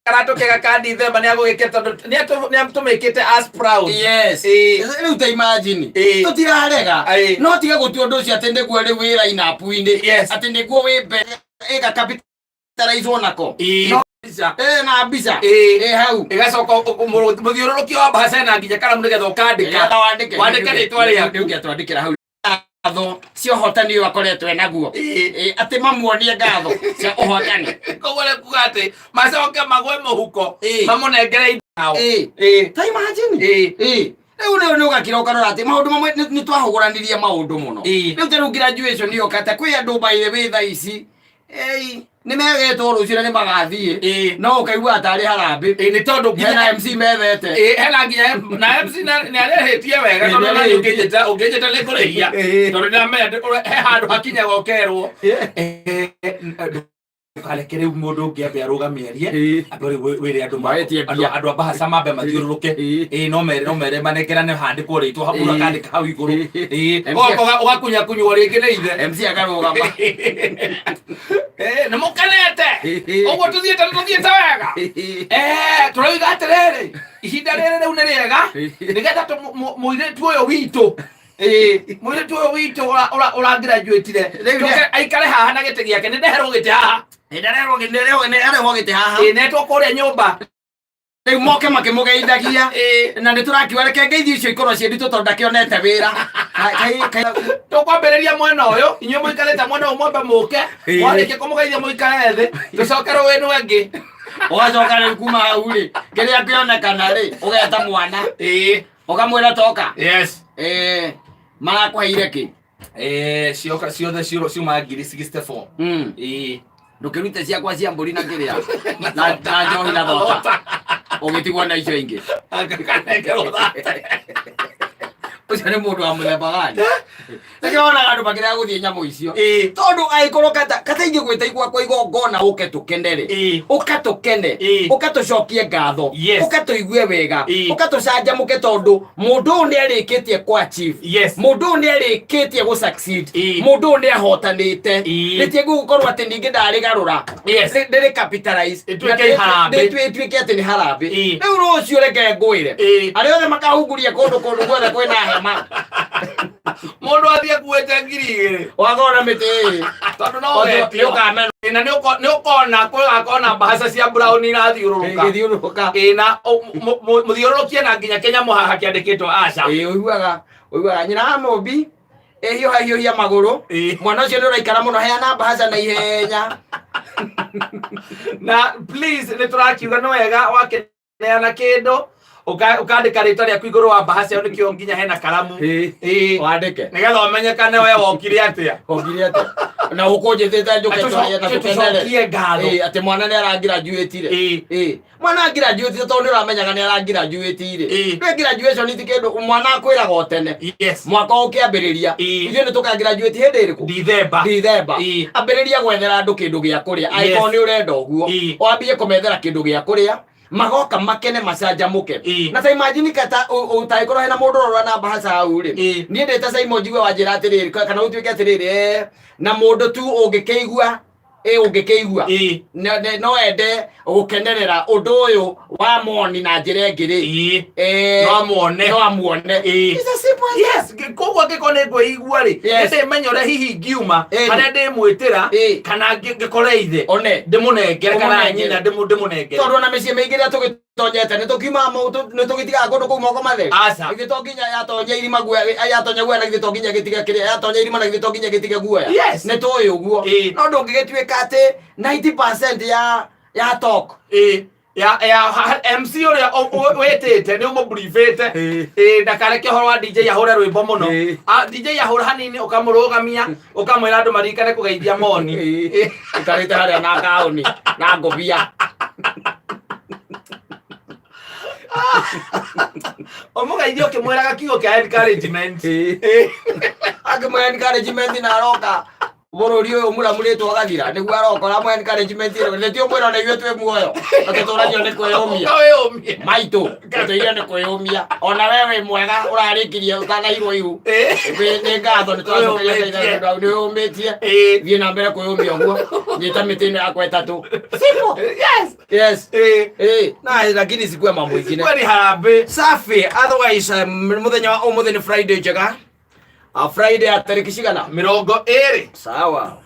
Karatũ kega ka Dithemba nĩ agũgĩkĩra tondũ nĩ atũmĩkĩte as proud. Yes. Ĩĩ. Rĩu ta imagine. Ĩĩ. Tũtirarega. Ĩĩ. No tiga gũtua ũndũ ũcio atĩ nĩguo rĩu wĩ line-up-inĩ. Yes. Atĩ nĩguo wĩ mbere ĩga capitalize nako. Ĩĩ. No Mbica. ĩ na mbica. Ĩĩ. Ĩ hau. Ĩgacoka mũthiũrũrũkio wa mbahaca na nginya karamu nĩgetha ũkandĩka. Nĩgetha wandĩke. Wandĩke rĩtwa rĩaku. Rĩu ngĩatwandĩkĩra hau. Ngatho cia ũhotani ũyũ akoretwo enaguo. Ĩĩ. Ĩ, atĩ mamuonie ngatho cia ũhotani. Koguo nĩ kuga atĩ macoke magwe mũhuko Ĩĩ. mamũnengere indo nao. Ĩĩ. Ĩĩ. Ta imagine. Ĩĩ. Ĩĩ. Rĩu rĩu nĩ ũgakira ũkarora atĩ maũndũ mamwe nĩ twahũgũranirie maũndũ mũno. Ĩĩ. Rĩu ta rĩu graduation yoka ta kwĩ andũ by the way thaa ici ĩi nĩ megetwo rũciũ na nĩ magathiĩ. Ĩĩ. No ũkaigua tarĩ harambĩ. Ĩĩ, nĩ tondũ nginya Hena MC methete. Ĩĩ, hena nginya na MC nĩ arĩhĩtie wega Ĩĩ, tondũ ona nĩarĩhĩtie. ũngĩnjĩta nĩ ngũrĩhia Ĩĩ. tondũ nĩamenya he handũ hakinyaga ũkerwo ndũkareke rĩu mũndũ ũngĩ ambe arũgame arie Ĩĩ. ambe rĩu wĩre andũ Mawetie andũ mbia. andũ a bahaca mambe mathiũrũrũke Ĩĩ. ĩĩ no mere manengerane handĩkwo rĩtwa hau mũndũ Ĩĩ. akandĩka hau igũrũ Ĩĩ. ĩĩ MC ũgacoka ũgakunyakunywo rĩngĩ nĩ ithe MC akarũgama. Ĩĩ, nĩ mũkenete Ĩĩ. ũguo tũthiĩte nĩ tũthiĩte wega Eh, tũroiga atĩrĩrĩ ihinda rĩrĩ rĩu nĩ rĩega nĩgetha mũirĩtu ũyũ witũ Ĩĩ, mũirĩtu ũyũ witũ ũragraduatire Rĩu nĩ- tũke aikare haha na gĩtĩ gĩake nĩ ndeherwo gĩtĩ haha Nĩ arehwo gĩtĩ haha. Ĩĩ, netwo kũrĩa nyũmba. Rĩu moke makĩmũgeithagia. Ĩĩ. Na nĩ tũrakiuga reke ngeithi icio ikorwo ciĩ nditũ tondũ ndakĩonete wĩra. Tũkwambĩrĩria mwena ũyũ, inyuĩ mũikarĩte mwena ũyũ mwambe mũke. Ĩĩ. Mwarĩkia kũmũgeithia mũikare thĩ, tũcoke rũĩ rwengĩ. Ũgacoka rĩu kuma hau rĩ, kĩrĩa kĩonekana rĩ, ũgeta mwana. Ĩĩ. Ũkamwĩra toka. Yes. Marakũheire kĩ? Cioka ciothe ciuma ngiri 64. Ĩĩ. Ndũkĩrute ciakwa cia mbũri na kĩrĩa na njohi na thota, ũgĩtigwo na icio ingĩ. Kanengerwo thate. Ũcio nĩ mũndũ wa mũthemba gani? Nĩkĩo wonaga andũ makĩrega gũthiĩ nyamũ icio. Ĩĩ. Tondũ angĩkorwo kata ingĩgwĩta gwakwa igongona ũke tũkene rĩ, Ĩĩ. ũka tũkene, Ĩĩ. ũka tũcokie ngatho, Yes. ũka tũigue wega, Ĩĩ. ũka tũcanjamũke tondũ mũndũ ũyũ nĩ arĩkĩtie kũ achieve. Yes. Mũndũ ũyũ nĩ arĩkĩtie gũ succeed. Ĩĩ. Mũndũ ũyũ nĩ ahotanĩte. Ĩĩ. Rĩtie gũkorwo atĩ ningĩ ndarĩgarũra. Yes. Ndĩrĩ capitalize. Ĩtuĩke Na harambee. ĩtuĩke atĩ nĩ harambee. Ĩĩ. Rĩu rũciũ reke ngwĩre. Ĩĩ. Arĩa othe makahunguria kũndũ kũndũ guothe kwĩna hema. Mũndũ athiĩ akuĩte 2000. Wakorwo na mĩtĩ ĩĩ. Tondũ no Tondũ wetio. nĩ ũkamena. Ĩ, na nĩ ũkona kwĩgakona mbahaca cia brown irathiũrũrũka. Ĩgĩthiũrũrũka. Ĩ, na mũthiũrũrũkie na nginya kĩnyamũ haha kĩandĩkĩtwo aca. Ĩĩ, ũiguaga nyina wa Mũmbi ĩhiũha hiũhia magũrũ. Ĩĩ. Mwana ũcio nĩ ũraikara mũno, heana mbahaca na ihenya. Na please nĩ tũrakiuga nĩ wega wakĩneana kĩndũ ũkandĩka rĩtwa rĩaku igũrũ wa mbahaca ĩyo, nĩkĩo nginya hena karamu. Ĩĩ. Ĩĩ. Wandĩke. Nĩgetha ũmenyekane we wokire atĩa. Wokire atĩa na ũkũnjĩtĩte njũke tũrĩe na tũkenere. Tũcokie ngatho. Ĩĩ, atĩ mwana nĩ aragraduatire. Ĩĩ. Ĩĩ. Mwana agraduatire tondũ nĩ ũramenyaga nĩ aragraduatire. Ĩĩ. Ndũĩ graduation ti kĩndũ mwana akwĩraga o tene. Yes. Mwaka ũkĩambĩrĩria. Ĩĩ. Ithuĩ nĩ tũkagraduate hĩndĩ ĩrĩkũ? Dithemba. Dithemba. Ĩĩ. Ambĩrĩria gwethera andũ kĩndũ gĩa kũrĩa. Angĩkorwo nĩ ũrenda ũguo. Ĩĩ. Wambie kũmethera kĩndũ gĩa kũrĩa. Magoka makene macanjamũke. Ĩĩ. Na ta imagine kata ũtangĩkorwo hena mũndũ ũrora na mbahaca hau rĩ. Ĩĩ. Niĩ ndĩ ta Simon njigue wanjĩra atĩrĩrĩ kana ũtuĩke atĩrĩrĩ na mũndũ tu ũngĩkĩigua ĩ ũngĩkĩigua Ĩĩ. No ende gũkenerera ũndũ ũyũ wa moni na njĩra ĩngĩ rĩ. Ĩĩ. Eh, No amuone. No amuone. Ĩĩ. It's as simple as that. Yes, koguo angĩkorwo nĩ ngwĩigua rĩ, Yes. nĩndĩmenya ũrĩa hihi ngiuma Ĩĩ. harĩa ndĩmwĩtĩra Ĩĩ. kana ngĩkore ithe One. ndĩmũnengere kana Ũmũnengere. nyina ndĩmũnengere. Tondũ ona mĩciĩ mĩingĩ ĩrĩa tũgĩtonyete nĩ tũkiumaga nĩ tũgĩtigaga kũndũ kũu moko matheri. Aca. Githĩ to nginya yatonya irima guoya, yatonya guoya na githĩ to nginya gĩtige kĩrĩa, yatonya irima na githĩ to nginya gĩtige guoya. Yes. Nĩ tũĩ ũguo. Ĩĩ. No ndũngĩgĩtuĩka atĩ 90% ya talk. Ĩĩ. Ya MC ũrĩa wĩtĩte nĩ ũmũbriefĩte. Ĩĩ. Ĩĩ, ndakareke ũhoro wa DJ ahũre rwĩmbo mũno. Ĩĩ. Ah, DJ ahũra hanini ũkamũrũgamia ũkamwĩra andũ maririkane kũgeithia moni. Ĩĩ. Ikarĩte harĩa na gaũni na ngũbia. Ũmũgeithie ũkĩmwĩraga kiugo kĩa encouragement. Ĩĩ. Ĩĩ. Akĩmwĩra encouragement na aroka. Bũrũri ũyũ mũramurĩtwo agathira nĩguo arokora mwe encouragement ĩno nĩ ti ũmwĩra ona ithuĩ twĩ muoyo na tũtũragio nĩ kwĩyũmia. Ũkawĩyũmia. Maitũ tũtũire nĩ kwĩyũmia, ona we wĩ mwega ũrarĩkirie ũtanahirwo ihu. Nĩ ngatho nĩ twacokeria Ngai nĩ ũndũ wa nĩ wĩyũmĩtie. Thiĩ na mbere kwĩyũmia ũguo, nyita mĩtĩ ĩno yakwa ĩtatũ. Simple. Yes. Na lakini sikuwe mambo ingine. Kweli harambee. Safi. Otherwise, mũthenya wa ũmũthĩ nĩ Friday njega. Friday ya tarĩki cigana? 20. Sawa.